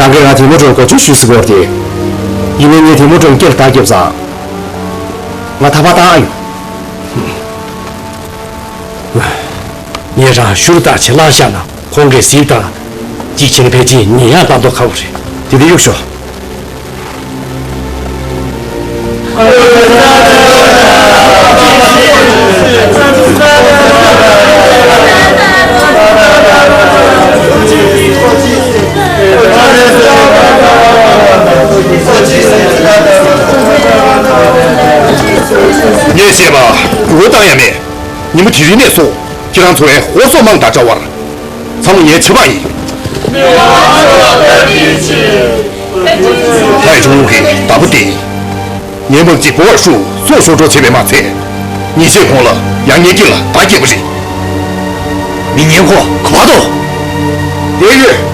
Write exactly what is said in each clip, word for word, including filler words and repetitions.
ནང་གི་ང་དེ་མོ་ཀྲོང་གོ་ཆུ་ཞུ་སི་གོར་ཏེ། ཡིན་ནའི་ངས་དེ་མོ་ཀྲོང་སྐྱེལ་བརྡ་བརྒྱབ་ཙང་། ང་ཐ་པ་བཏང་ཨ་ཡོང་། ངས་རང་ཞུར་བཏང་བྱེད་ལག་བཞག་ན་ཁོང་གིས་གཟིགས་དང་། གཅིག་བྱས་ན་ཕལ་ཆེར་ཉེས་ཡག་ལྟ་མདོག་ཁ་བོ་རེད། དེ་དེ་གཡུག་ཤོག་ངས་བཤད་པ་འུར་བཏང་ཡ་མེད། ཉིན་མོ་དེ་རིང་ནས་བཟུང་ཁྱེད་རང་ཚོ་བའི་ཧོར་སོག་དམངས་དང་འདྲ་བར། ཚང་མ་ངའི་ཆབ་འབངས་ཡིན། ཐའི་ཀྲུང་ལུགས་ཀྱི་བདག་པོ་སྟེ། ངའི་དམག་སྤྱི་པོ་ཝར་ཧྲུའུ་སྲོག་ཤོར་འགྲོ་བྱས་པས་མ་ཚད། ཉེས་ཆད་ཁོང་ལ་ཡང་ངའི་དཀྱིལ་ལ་བརྡ་སྐྱེལ་བ་རེད། མི་ཉན་ཁོ་གོ་བ་དོ། དེ་ཡོད།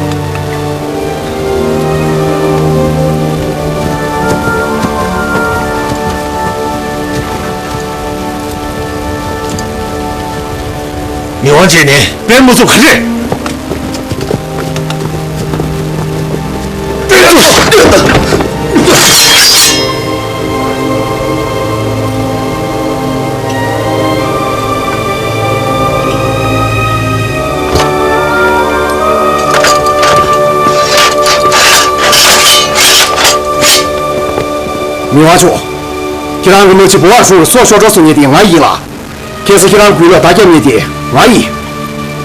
མི་དབང་བྱས་ནས་དཔེ་མ་ཚུགས་ག་རེ། མི་དབང་མཆོག་ཁྱེད་རང་གི་དམག་སྤྱི་པོ་ཝར་ཧྲུའུ་སྲོག་ཤོར་འགྲོ་སོང་མཁན་དེ་ང་ཡིན་ལ། གལ་སྲིད་ཁྱེད་རང་འགུལ་ལ་བརྡ་རྒྱབ་མཁན་དེ་ང་ཡིན།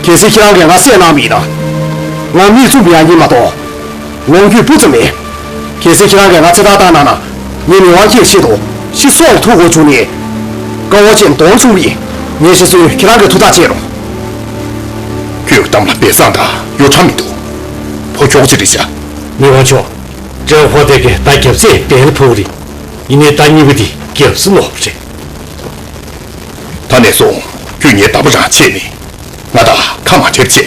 གལ་སྲིད་ཁྱེད་རང་གིས་ང་བསད་གནང་བ་ཡིན་ན། ང་མིག་བཙུམ་པ་ཡང་ཡིན་མ་གཏོགས། ལོངས་སྤྱོད་སྤུ་ཙམ་མེད། གལ་སྲིད་ཁྱེད་རང་གིས་ང་ཚེ་ཐར་བཏང་གནང་ན། ངའི་མི་དབང་ཁྱེད་ཆེད་དུ་ཤི་སྲོག་ལ་ཐུག་དགོས་བྱུང་ནས། དཀའ་བ་སྤྱད་གདོང་མཚུངས་པ་ཡིན། ངས་ཤི་གསོན་ཁྱེད་རང་གི་ཐུགས་ཐག་བཅད་རོགས། ཁྱོད་གཏམ་ལ་སྦས་གསང་དང་གཡོ་ཁྲམ་མི་འདུག་ཕོ་ཁྱོག་ཅིག་རེད་ཤག་མི་དབང་མཆོག་ཀྲེའོ་ཧོ་ཏེ་གི་ད་རྒྱབ་རྩེ་བལ་ཕུག་རེད། ཡིན་ནའི་ད་གཉིས་པ་དེ་རྒྱབ་སུ་ལོག་རེད། ད་ནས་བཟུང་ཁྱོད་ངའི་བདག་པོ་རང་ཆད་མེད། ང་དང་ཁ་མ་བྲལ་བྱས།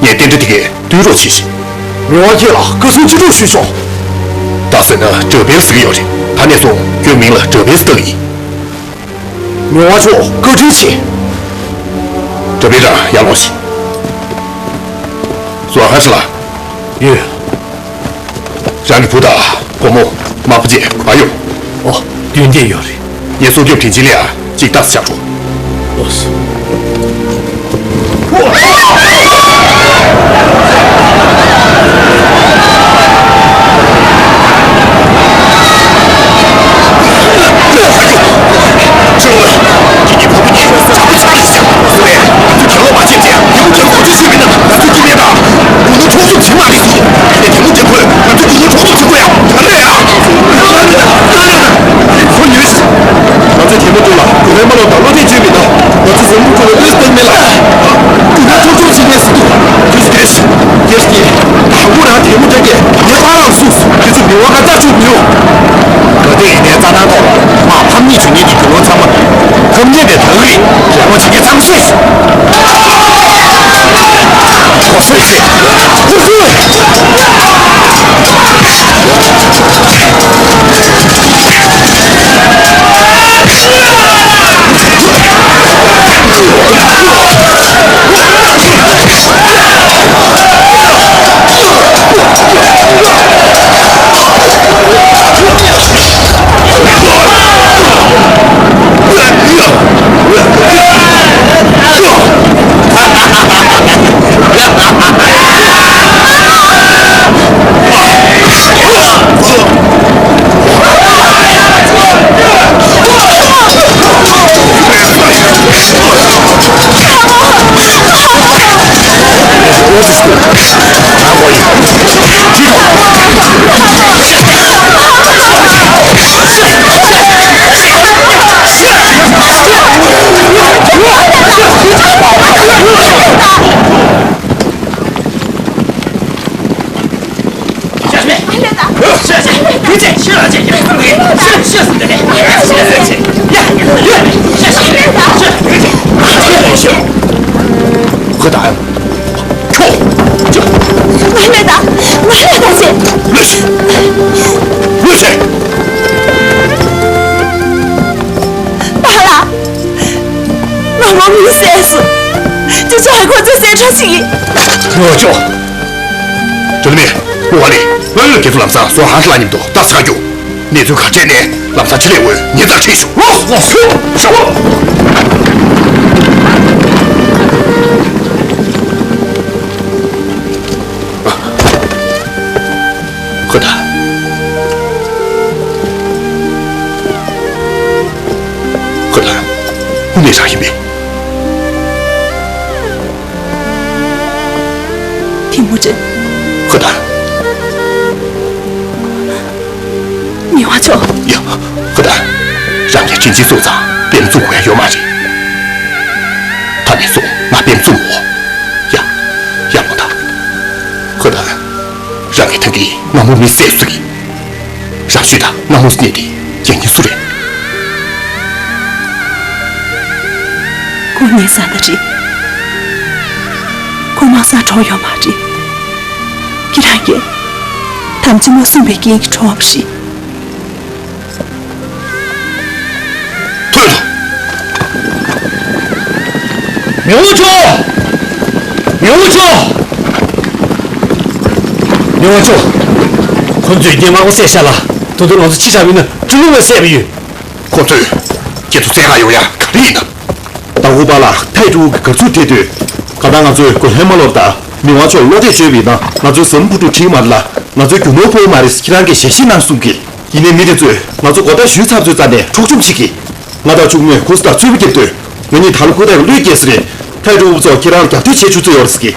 ངས་རྟེན་འབྲེལ་དེ་གས་བསྟུན་རོགས་བྱེད་ཤིག་མི་དབང་ཁྱེད་ལ་བཀའ་དྲིན་ཅི་འགྲུབ་ཞུ་ཆོག་ད་ཟེར་ན་དྲག་སྤེལ་ཟེར་གྱི་ཡོད་རེད། ད་ནས་བཟུང་ཁྱོད་མིང་ལ་དྲག་སྤེལ་ཟེར་བཏགས་ཀྱི་ཡིན། མི་དབང་མཆོག་བཀའ་དྲིན་ཆེ། དྲག་སྤེལ་རང་ཡར་ལོངས་ཤིག་སུ་ཧ་ཧྲི་ལ། ཡོད། རང་གི་བུ་དང་བུ་མོ་དམག་པ་བཅས་ག་པར་ཡོད། ཨོ། མདུན་དེར་ཡོད་རེད། ངས་སྲོག་སྐྱོབ་དྲིན་ཆེན་ལ་ཡང་གཅིག་ལྟ་ས་བཞག་རོགས། ཨོ་སི། ང་ཚོས་དེ་མོ་ཀྲུང་ལ་གུ་རེ་མ་ལོག་དང་བློ་གཏད་བཅོལ་མི་གནང་། ང་ཚོས་འཛམ་བུ་ཀྲུང་ལ་གནོད་སྐྱེལ་མེད་ལ། ཀུན་ད་ཐུག་ཐུག་བྱེད་མཁན་ཟེར་འདུག་དུས་སུ་དེ་རེད། དེ་རེད། དང་པོ་རང་དེ་མོ་འདྲ་སྐད་ངས་ཕར་རང་གསུངས་སོང་། དེ་ཚོ་མི་དབང་ཁ་རྩ་ཆུ་མི་ཡོང་། ག་དུས་ཡིན་ནའི་རྩྭ་ཐང་ཐོག་དམག་ཕམ་ཉེས་བྱུང་མཁན་གྱི་རྒྱུ་ནོར་ཚང་མ་ཕམ་ཉེས་དེ་ད་གི་རེད། རང་དབང་བྱེད་མཁན་ཚང་མ་གསོས་སོང་། ཁྱོད། ང་ལས་ད། ང་ལས་ད་ཟེར། ལོས་ཤིག་ལོས་ཤིག་པཱ་ལགས། ང་མོ་མི་བསད་སོང་། ཅི་བྱ་ཁོ་ཚོས་བསད་ཁྲ་ཞིག་ཡིན། ངོ་ཅོག་དྲི་མེད་བུ་བ་ལི། ཨོ། ཁྱེད་ཚོ་ལམ་སང་སོ་ཧང་ཧྲི་ལ་མཉམ་དུ་རྟ་ས་ཁ་རྒྱུག་གནས་ཚུལ་ག་འཕྲད་ནས་ལམ་སང་ཕྱི་ལས་འོས་ཉེན་ཚར་ཁྲིད་ཤོག་ལོ་ལོ་ཤོག་ཤོག་ཧོ་ད། ཧོ་ད། དངོས་གནས་རང་ཡིན་པས། ཐིམ་ཕུ་ཅན། ཧོ་ད། མི་དབང་མཆོག་ཡ། ཧོ་ད། རང་གིས་དྲིན་ཆེན་སོང་ཙང་པེམ་བཙུགས་དགོས་ཡ་ཡོད་མ་རེད། ད་ནས་བཟུང་ང་པེམ་བཙུགས་མོ། ཡ། ཡ་མོ་ད། ཧོ་ད། རང་གིས་ད་གིན་ང་མོ་མི་བསད་སུ་གི་རང་ཤུལ་དང་གནམ་འོག་གཉིས་དེ་རྒྱལ་ཉིན་སུ་རེད། ཁོ་ངའི་བཟའ་ཟླ་རེད། ཁོ་མ་བཟའ་གྲོགས་ཡོད་མ་རེད། ཁྱེད་རང་གིས་དམ་ཆོས་མ་སྲུང་བའི་རྐྱེན་གྱིས་གྲོངས་པ་རེད། ཐོན་ཐོན། མི་དབང་མཆོག་མི་དབང་མཆོག་མི་དབང་མཆོག་ཁོ་ཚོས་ངའི་མག་པ་བསད་ཤག་ལ། ད་དུང་ང་ཚོ་ཅི་བྱ་བ་ཡིན་ན་ཀྲུང་ལུང་བས་བསད་པ་ཡིན། ཁོ་ཚོས་ཁྱེད་ཚོ་བཙལ་ག་ཡོང་ཡ་ག་རེ་ཡིན་ནམ། ཏ་ཧུ་པ་ལགས་ཐའི་ཀྲུའུ་གི་གར་ཚུགས་ཐེ་དུས་ག་ད་ང་ཚོས་གོ་ལྷན་མ་ལོར་ད་མི་དབང་མཆོག་བློ་གཏད་བཅོལ་བ་ཡིན་ན་ང་ཚོའི་ཟམ་བུ་ཕྲུག་ཁྲིད་མ་རེད་ལ། ང་ཚོའི་རྒྱུ་ནོར་ཕོག་མ་རེད། ཁྱེད་རང་གིས་ཞལ་བཞེས་གནང་གསུང་གི་ཡིན་ནའི་མི་དེ་ཚོས་ང་ཚོ་གོ་བརྡ་ཞུས་ཚར་ཚོད་རྩ་ནས་འཕྲོག་བཅོམ་བྱེད་ཀྱི། ང་དང་ཆུང་མས་ཁོ་ཚོ་དང་རྩོད་པ་རྒྱབ་དུས་ང་གཉིས་ད་ལོ་ཁོ་ཐག་གི་བློས་སྐྱེས་ས་རེད། ཐའི་ཀྲུའུ་ཚོ་ཁྱེད་རང་ལ་རྒྱབ་གཏོད་བྱེད་ཆུ་ཚོད་ཡོད་རེད་ཟེར་གི་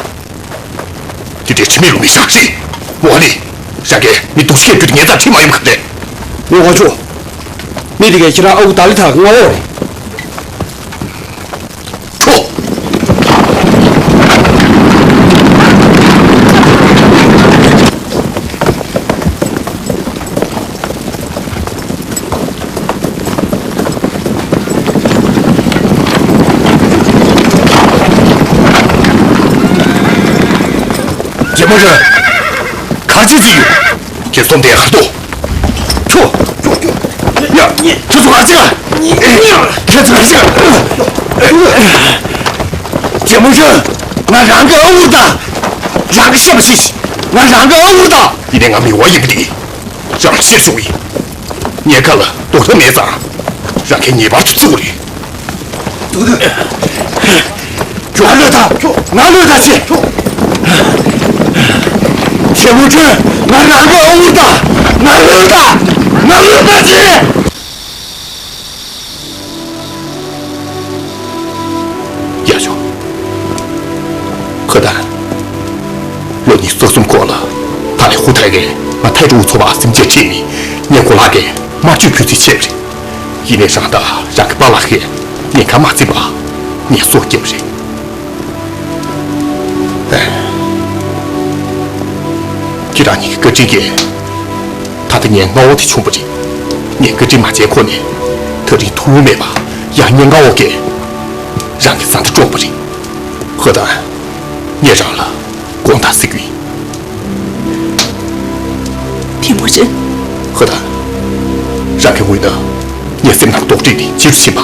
དེ་འདྲའི་ཁྲིམས་མེད་ལུགས་མེད་བཞག་རེད། མོ་ཧ་ལི། རང་གིས་མི་སྡུག་ཤེས་རྒྱུ་དེ་ངན་ཚ་ཁྲིད་མ་ཡོང་ག་རེད། མི་དབང་མཆོག་མི་དེ་གས་ཁྱེད་རང་ཨ་ཁུ་ཏཱ་ལི་ཐག་མངའ་འོག་རེད། ཁྲོ། རྒྱལ་མོ་རེད། ག་ཅི་ཅི་ཡོད། ཁྱེད་སོང་དེ་ཧར་དོ། ཁྱོ། ཡ། ཁྱོད་ཚོ་ག་ཅི། ཁྱོད་ཚོ་ག་ཅི། རྒྱལ་མོ་རེད། ང་རང་གི་ཨ་ཁུ་ད། རང་གི་བཤད་པ་ཤེས། ང་རང་གི་ཨ་ཁུ་ད། ཡིན་ནའི་ང་མི་དབང་ཡིན་པ་འདི། རང་ཤེས་བྱུང་ཡིན། ཉེན་ཁ་ལ་རྡོག་ཐབས་མེད་ཙང་། རང་གིས་ངེས་པར་དུ་བཙུགས་རེད། ང་ལོས་ད། ང་ལོས་ད་ཆེ། ཆེ་མོ་ཁྱོད་ང་རང་གི་ཨ་ཁུ་ད། ང་ལོས་ད། ང་ལོས་ད་ཆེ། ཡ་ཆོ། ཁོ་ད། ལོ་ཉི་ཤུ་རྩ་གསུམ་གོང་ལ། ད་ལས་ཧུ་ཐའི་གིས་ང་ཐའི་ཀྲུའུ་ཚོ་བ་སེམས་ཅན་ཁྲིད་ནས་ངའི་གོ་ལག་གི་དམར་མཆོད་ཕུལ་རྩིས་བྱས་པ་རེད། ཡིན་ནའི་རང་དང་རང་གི་པཱ་ལགས་ཀྱིས་ཉེན་ཁ་མ་འཛེམས་པར་ངའི་སྲོག་བསྐྱབས་པ་རེད། ཁྱེད་རང་གཉིས་ཀྱི་བཀའ་དྲིན་གྱིས་ད་ལྟ་ངའི་མངའ་འོག་དེ་བྱུང་བ་རེད། ངས་བཀའ་དྲིན་མ་འཇལ་ཁོ་ནས་ཐག་རིང་ཐུག་ཡོང་མེད་པ་ཡང་ངའི་མངའ་འོག་གིས་རང་གི་བཟའ་ཟླ་བཀྲོངས་པ་རེད། ཧོ་ད། ངས་རང་ལ་དགོངས་དག་ཟེར་གྱི་ཡིན། ཐིམ་ཕུ་ཅན། ཧོ་ད། རང་གི་ངོས་ནས་ངའི་སེམས་ནང་དོགས་འདྲི་དེ་ཕྱི་རུ་ཕྱིན་པ།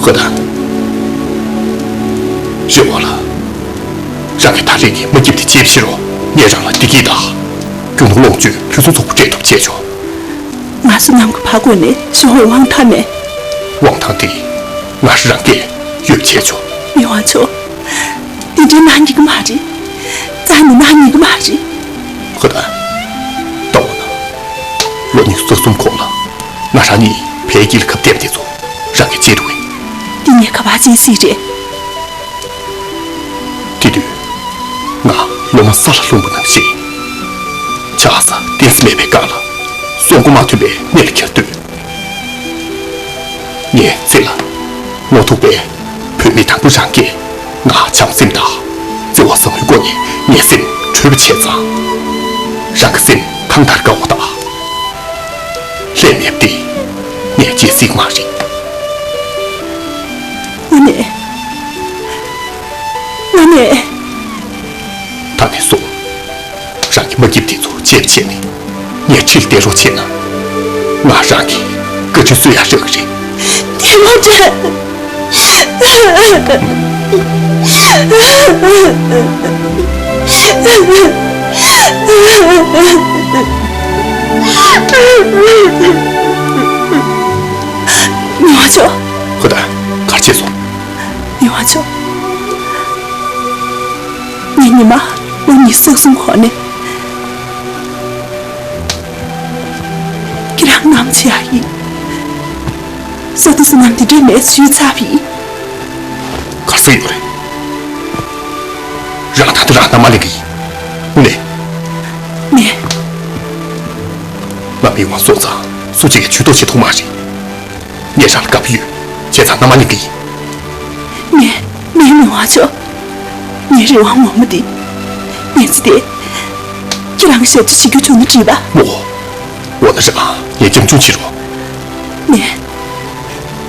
ཧོ་ད། རེ་བ་ལ། རང་གི་ད་རེས་ཀྱི་མ་སྐྱིད་དེ་བྱས་ཕྱིར་རོ། ངས་རང་ལ་བདེ་སྐྱིད་དང་། རྒྱུ་ནོར་ལོངས་སྤྱོད་ཕུན་སུམ་ཚོགས་པ་སྤྲད་ཐུབ་བྱས་ཆོག་ང་ཚོ་ནམ་མཁའ་ཕར་བཀོད་ནས་ཞུ་བར་དབང་ཐང་མེད། དབང་ཐང་དེ་ང་རང་གིས་ཡོད་བྱས་ཆོག་མི་དབང་མཆོག་འདི་འདྲའི་གནང་ཉན་གྱི་མ་རེད། རྩ་ནས་གནང་ཉན་གྱི་མ་རེད། ཧོ་ད། ལྟ་འོ་ན། ལོ་ཉི་ཤུ་རྩ་གསུམ་གོང་ལ་ང་རང་གཉིས་བལ་དཀྱིལ་ཁབ་བལྟས་པ་དེ་ཚོ་རང་གིས་བརྗེད་འགྲོ་གི་འདི་ངས་ག་པར་བརྗེད་སྲིད་རེད། དེ་དུས་ང་ལོ་མ་ས་ལ་ལྷུང་བ་ནང་བཞིན། ཆགས་ས་གཏན་ས་མེད་པའི་སྒང་ལ་སྲོག་མགོ་མ་ཐོན་པའི་གནས་ལ་འཁྱེར་དུས། ངའི་རྩེ་ལ་ངོ་ཐུག་པའི་བུད་མེད་དང་པོ་རང་གིས་ང་བྱམས་སེམས་དང་བརྩེ་བ་ཟབ་མོའི་སྒོ་ནས་ངའི་སེམས་འཕྲོད་པ་བྱས་ཙང་། རང་གི་སེམས་གང་ལྟར་དགའ་བ་དང་། ལྷད་མེད་པ་དེ་ངས་བརྗེད་སྲིད་མ་རེད། དངོས་གནས། དངོས་གནས། ད་ནས་བཟུང་། རང་གི་མ་སྐྱིད་དེ་ཚོ་བརྗེད་པ་བྱས་ནས་ངའི་འཁྲིས་ལ་བསྡད་རོགས་བྱས་ན། ང་རང་གི་བཀའ་དྲིན་གསོ་ཡག་རག་གི་རེད། ཐེ་མོ་ཅན། མི་དབང་མཆོག་ཧུ་ཏན། ག་རེ་བྱས་སོང་། མི་དབང་མཆོག་ངས་ཉི་མ་ལོ་ཉི་ཤུ་རྩ་གསུམ་གོང་ནས་ཁྱེད་རང་ངོ་མ་ཆེ་ཡ་ཡིན། ས་དུ་སུ་ནམ་དེ་འདྲའི་མེད་ཞུས་ཚར་བ་ཡིན། ག་རེ་ཟེར་ཡོད་རེད། རང་ད་དུང་རང་མནའ་མ་ལེན་གི་ཡིན། དངོས་གནས། ངས། ང་མི་དབང་སོང་ཙང་སུ་གཅིག་གིས་ཇུས་གཏོགས་བྱེད་ཐུབ་མ་རེད། ངས་རང་ལ་དགའ་པོ་ཡོད། བྱས་ཙང་མནའ་མ་ལེན་གི་ཡིན། ངས། ངས་མི་དབང་མཆོག་ངའི་རེ་བ་ངོ་མ་དེ། ངས་ཚེ་འདིར་ཁྱེད་རང་གི་ཞབས་ཕྱི་བྱེད་རྒྱུ་བྱུང་ན་འགྲིག་པ། མོ། འོ་ན་རང་ངས་སྐྱབས་བཅོལ་བྱེད་རོགས། ངས།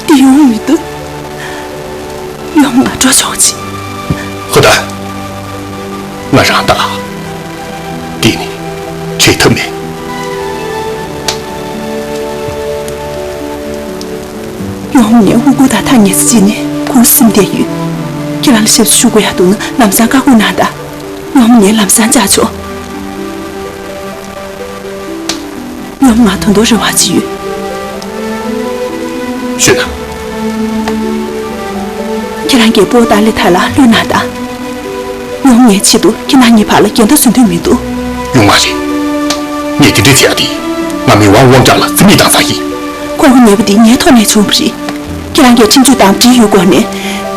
འདི་ཡོང་མི་འདུག་ཡོང་ང་འགྲོ་ཆོག་ཅིག་ཧུ་ཏན། ང་རང་དང་། འདི་ནི། བྲལ་ཐབས་མེད། ཡོང་ངས་དབུ་གུར་དང་ཐག་ཉེ་ས་ཅིག་ནས་ཁོང་སིམ་བསྡད་ཡོད། ཁྱེད་རང་ལ་ཞབས་ཞུ་ཞུ་དགོས་ཡག་འདུག་ན་ལམ་སང་བཀའ་བསྒོ་གནང་དང་། ཡོང་ངས་ལམ་སང་བཅར་ཆོག་ཡོང་ང་ད་དུང་རེ་བ་ཅིག་ཡོད། ཤོད་དང་། ཁྱེད་རང་གིས་པོ་ཏཱ་ལི་ཐར་ལ་བློས་གནང་དང་། ཡོང་ངའི་ཆེད་དུ་ཁྱེད་རང་གཉིས་བར་ལ་འགལ་ཟླ་བཟོ་འདོད་མི་འདུག་ཡོང་མ་རེད། ངས་དེ་འདྲ་བྱེད་ཡ་དེ། ང་མི་དབང་དབང་གྲགས་ལ་རྩིས་མེད་བཏང་ཚར་ཡིན། ཁོང་གི་ཉེས་པ་འདི་ངའི་ཐོག་ནས་བྱུང་བ་རེད། ཁྱེད་རང་གིས་ཁྲིམས་གཅོད་དང་འབྲེལ་ཡོད་སྐོར་ནས།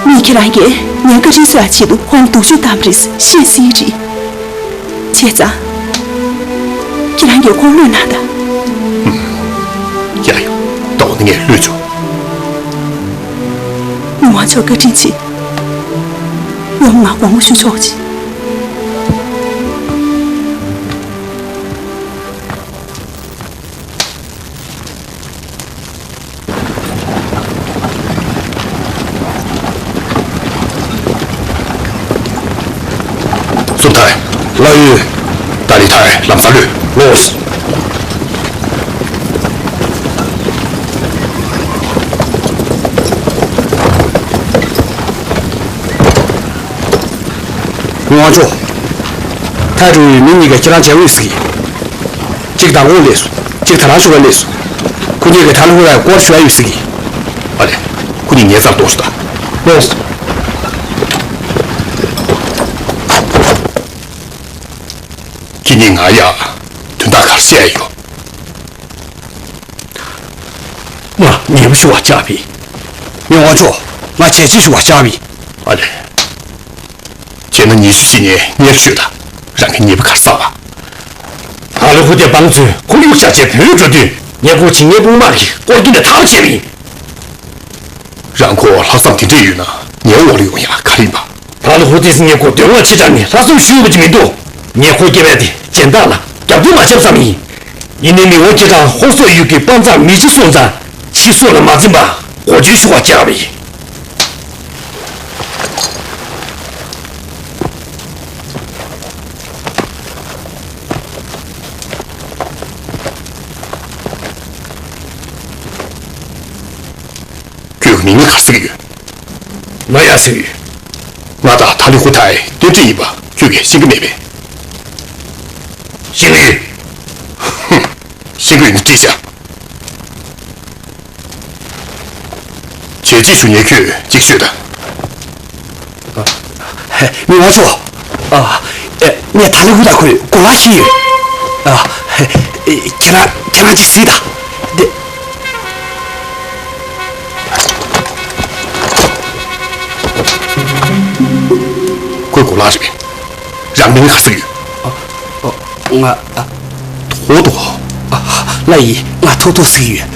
མིས་ཁྱེད་རང་གིས་ངའི་བཀའ་དྲིན་གསོ་ཡ་ཆེད་དུ་ཁོང་ལ་སྡུག་སྦྱོང་བཏང་བ་རེད་ཤེས་སྲིད་རེད། བྱས་ཙང་། ཁྱེད་རང་གིས་ཁོང་བློས་གནང་དང་། ཡ་ཡ། ད་འོ་ན་ངས་བློས་ཆོག་མི་དབང་མཆོག་བཀའ་དྲིན་ཆེ། ཡོང་ང་དགོངས་པ་ཞུ་ཆོག་ཅིག་སུ་ཐར། ལགས་ཡོད། ཏཱ་ལི་ཐར་ལམ་སང་ལོས། ལོས། མི་དབང་མཆོག་ཐར་འགྲོ་བའི་མི་གཉིས་ཀ་ཁྱེད་རང་མཇལ་འོས་ཟེར་གི། གཅིག་མདང་དགོང་སླེབས་སོང་། གཅིག་ད་རང་ཞོགས་པ་སླེབས་སོང་། ཁོ་གཉིས་ཀྱིས་ད་ལོ་ཧུ་རའི་སྐོར་ཞུ་ཡ་ཡོད་ཟེར་གི། ཨ་ལེ། ཁོ་གཉིས་ངའི་རྩར་གཏོང་ཤོག་དང་། ལོས། ཁྱེད་གཉིས་ང་ཡ། དོན་དག་ག་རེ་བཤད་ཡ་ཡོད། ང་ཉེ་པོ་ཞུ་བ་བཅར་བས། མི་དབང་མཆོག་ང་བྱས་རྗེས་ཞུ་བ་བཅར་བས། ཨ་ལེ། བྱས་ན་ཉི་ཤུ་ཞིག་ནས་ཉེར་ཤོད་དང་། རང་གི་ཉེས་པ་ག་རེ་བསགས་པ། ད་ལོ་ཧུ་ཏའི་འབངས་ཚོས་ཁོར་ཡུག་བཞག་བྱས་བོད་འགྲོ་དུས། ངས་ཁོ་ཇི་སྙེད་དཔུང་དམག་གིས་སྐོར་སྐྱོད་ནས་ཐར་བྱས་པ་ཡིན། རང་ཁོ་ལྷག་བསམ་དེ་འདྲས་ཡོད་ན་ངའི་འོག་ལ་ཡོང་ཡ་ག་རེ་ཡིན་པ། ད་ལོ་ཧུ་ཏིས་ངས་ཁོ་འདོད་བློ་ཆེ་དྲགས་ནས་ལྷག་བསམ་ཞུ་འོས་པ་ཅིག་མི་འདུག་ངས་ཁོ་སྐྱེ་བའི་དེ་སྦྱིན་བདག་ལ་རྒྱབ་སྐྱོར་མ་བྱས་ཙམ་ཡིན། ཡིན་ནའི་མི་དབང་ཁྱེད་རང་ཧོར་སོག་ཡུལ་གྱི་དཔའ་མཛངས་མི་གཅིག་སོང་ཙང་ཕྱི་སོག་ལ་མ་འཛེམ་པ་མགོ་བཅོལ་ཞུ་བ་བཅར་བ་ཡིན། ཁྱོད་ཀྱི་མིང་ལ་ག་རེ་ཟེར་གྱི་ཡོད། ང་ཡ་ཟེར་གྱི་ཡོད། ང་དང་ཐ་ལི་ཧུ་ཐའི་རྟེན་འབྲེལ་ཡིན་པ་ཁྱོད་ཀྱིས་ཤེས་ཀྱི་མེད་པས། ཤེས་ཀྱི་ཡོད། ཧུམ། ཤེས་ཀྱི་ཡོད་ན་བྲིས་བཞག་བྱས་རྗེས་ཞུ་མཁན་ཁྱོད་ཅིག་ཤོད་དང་། མི་དབང་མཆོག་ཨ། ངས་ཐ་ལི་ཧུ་ཐའི་ཁོའི་གོ་ལ་ཤེས་ཡོད། ཨ། ཁྱེད་རང་ཁྱེད་རང་ཅིག་གཟིགས་དང་། འདི། ཁོའི་གོ་ལ་རེད་པས། རང་མིང་ག་ཟེར་ཡོད། ཨ། ཨ། ང་། ཨ། ཐོ་ཐོ། ཨ། ལགས་ཡིན། ང་ཐོ་ཐོ་ཟེར་གྱི་ཡོད།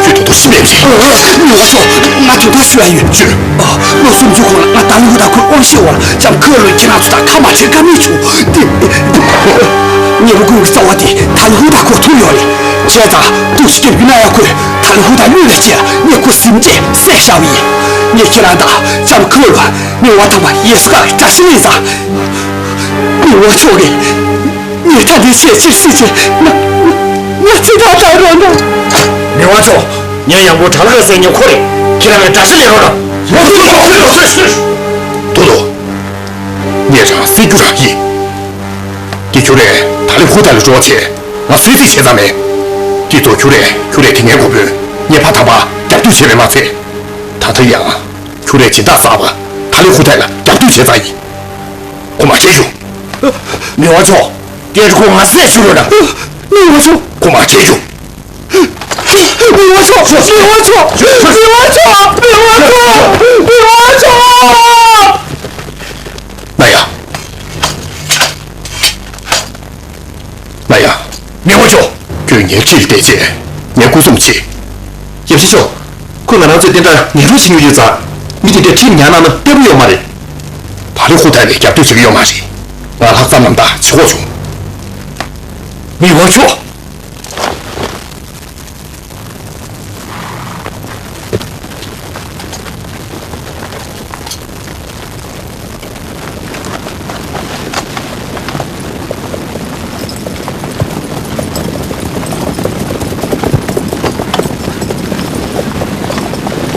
ཁྱོད་ཐོ་ཐོ་ཤི་མེད་པས། མི་དབང་མཆོག་ང་དོན་དག་ཞུ་ཡ་ཡོད། ཁྱོད། ཨ། ལོ་གསུམ་ཙམ་གོང་ལ་ང་ད་ལོ་ཧུ་ཐའི་ཁོའི་དབང་ཤེད་འོག་ལ་ལྕམ་ཁོ་ལོ་ཁྱེད་རང་ཚོ་དང་ཁ་མ་བྲལ་ཀ་མེད་བྱུང་སྟེ། ཉེ་བོ་ཀུན་གྱི་རྩ་བ་དེ་ད་ལོ་ཧུ་ཐའི་ཁོ་ཐུག་ཡོད་རེད། བྱས་ཙང་ཏུའུ་ཞི་སྐྱབས་རྒྱུ་ན་ཡ་ཁོས་ད་ལོ་ཧུ་ཐའི་གླུད་ལ་བཅད་ངས་ཁོ་ཟིན་བྲིས་བསད་བཞག་པ་ཡིན། ངས་ཁྱེད་རང་དང་ལྕམ་ཁོ་ལོ་མི་དབང་དམ་པ་ཡེ་སུ་ཁྲིསྟ་ལ་དགྲ་ཤ་ལེན་ཙང་། མི་དབང་མཆོག་གིས་ངས་ད་འདི་ཆེས་ཆེར་སྲིད་ཅེས་ང་ང་ཚེ་ཐག་བཅད་རོགས་གནང་། མི་དབང་མཆོག་ངའི་ཡང་སྤོ་གྲ་ལ་ཁ་ཟེར་ཉེ་ཁོ་རེད། ཁྱེད་རང་གིས་དགྲ་ཤ་ལེན་རོགས་གནང་། ཐོ་ཐོ། ངས་རང་བསད་རྒྱུ་རང་ཡིན། འདི་ཁྱོད་རས་ད་ ཐ་ལི་ཧུ་ཐའི་ལ་འགྲོ་བ་བྱས། ང་སུས་རྩིས་བྱས་ཙང་མེད། དེ་ཚོ་ཁྱོད་རས་ཁྱོད་རས་དེ་ངའི་འགོ་དཔོན་ཉེ་ཕ་དམ་པ་རྒྱབ་གཏོད་བྱས་པས་མ་ཚད། ད་ལྟ་ཡང་ཁྱོད་རས་སྦྱིན་བདག་གསར་པ་ཐ་ལི་ཧུ་ཐའི་ལ་རྒྱབ་གཏོད་བྱས་ཙང་ཡིན། ཁོ་མ་བྱེད་ཞུ། མི་དབང་མཆོག་སྐད་ཆ་ཁོ་ང་བསད་ཞུ་རོགས་གནང་། མི་དབང་མཆོག་ཁོ་མ་བྱེད་ཞུ། མི་དབང་མཆོག་མི་དབང་མཆོག་མི་དབང་མཆོག་མི་དབང་མཆོག་མི་དབང་མཆོག་ན་ཡ། ན་ཡ། མི་དབང་མཆོག་ཁྱོད་ངའི་འཁྲིས་ལ་བསྡད་བྱས་ངའི་སྐུ་སྲུང་བྱེད། ཡབ་གཞིས་མཆོག་ཁོས་ང་རང་ཚོའི་རྟེན་འབྲེལ་ངན་སྒྲུབ་བྱེད་མྱོང་ཡོད་ཙང་། མི་དེ་འདྲས་ཁྲིམས་ཉར་གནང་ན་ལྟ་བུ་ཡོད་མ་རེད། ཐ་ལི་ཧུ་ཐའི་ལ་རྒྱབ་གཏོད་བྱེད་ཀྱི་ཡོད་མ་རེད། ང་ལྷག་བསམ་རྣམ་དག་བྱེད་དགོས་བྱུང་། མི་དབང་མཆོག་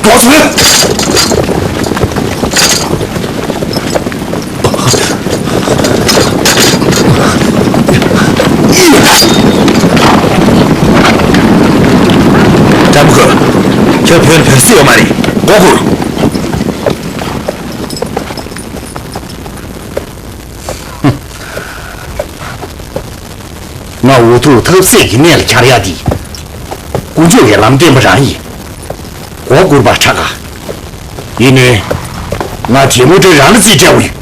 འགྲོ་ཚུལ། ཏྲ་མོ་ཁོ། ཁྱོད་བོད་ལ་བོད་སྲིད་ཡོད་མ་རེད། མགོ་སྒུར། ང་འུ་ཐུག་ཐབས་ཟད་ཀྱི་གནས་ལ་གྱར་ཡ་དེ། དཀོན་མཆོག་གི་ལམ་སྟོན་པ་རང་ཡིན། མགོ་སྒུར་པ་ཁྲ་ཁ། ཡིན་ནའི། ང་དེ་མོ་འདྲ་རང་ལ་རྩིས་སྤྲད་པ་ཡིན།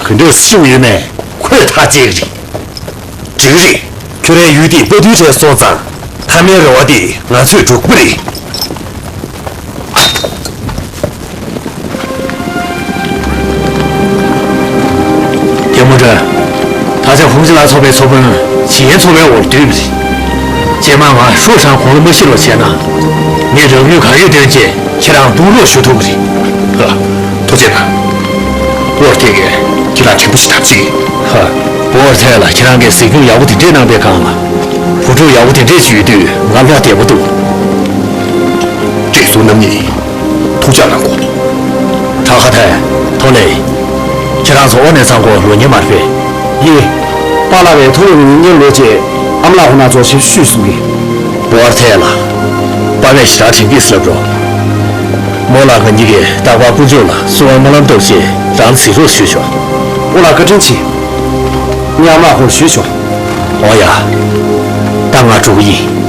ག་འདྲ་ཤིའུ་ཡོད་མེད་ཁོས་ཐག་བཅད་ཀྱི་རེད། འགྲིག་རེད། ཁྱོད་རའི་ཡུལ་དེའི་དཔའ་རྟུལ་གྲས་སོང་ཙང་མཐའ་མའི་རེ་བ་དེ་ང་ཚོས་འགྲུབ་ཀྱི་རེད། རྒྱལ་མོ་ཁྲ། ད་ཆ་ཧུང་ཅི་ལ་ཚོགས་པའི་ཚོགས་དཔོན་ཇི་ཡན་ཚོགས་པའི་འོག་སྡོད་པ་རེད། རྗེས་མ་ང་ཧྲུའུ་ཧྲན་གོང་ལ་མ་ཤི་རོགས་བྱས་ན། ངས་རང་ལུས་གར་ཡོད་དོན་བཅས་ཁྱེད་རང་དཔུང་རོགས་ཞུ་ཐུབ་ཀྱི་རེད། ལགས། ཐུགས་རྗེ་གནང་། པོར་ཐེ་གིས་ཁྱེད་རང་དྲན་པོ་ཞིག་ཐབས་ཅིག་ཧ། པོར་ཐེ་ལ་ཁྱེད་རང་གིས་གཟིགས་སྐྱོང་ཡག་པོ་དེ་འདྲས་གནང་པའི་སྒང་ལ། བུ་ཕྲུག་ཡག་པོ་དེ་འདྲས་ཅིག་ཡོད་དུས་ང་བློ་བདེ་པོ་འདུག་བགྲེས་སོང་རྣམ་གཉིས་ཐུགས་ཅག་གནང་དགོས། ཁྲ་ཁ་ཐའི། ཐོ་ལེ། ཁྱེད་རང་ཚོ་ཨོ་ནེ་ཚང་གོ་ལོ་ཉེ་མར་ཕེ། ཡེ། པཱ་ལགས་པས་ཐོ་ལེ་ལོ་ཉེ་ལོ་ཅེ་ཨམ་ལགས་ཧོ་ན་ཚོ་ཞེས་ཞུས་གསུང་གི། པོར་ཐེ་ལ། པཱ་མས་ཞེ་དྲག་དྲན་གྱིས་ལབ་རོགས། མོ་ལ་ང་གཉིས་ཀྱིས་རྟག་པར་དཀོན་མཆོག་ལ་གསོལ་བ་སྨོན་ལམ་བཏབ་བྱས་རང་གཟིགས་རོགས་ཞུས་ཆོག་ཨོ་ལགས་བཀའ་དྲིན་ཆེ། ངས་ཨམ་ལགས་ཧོར་ཞུས་ཆོག་ཨོ་ཡ། ད་ང་འགྲོ་གི་ཡིན།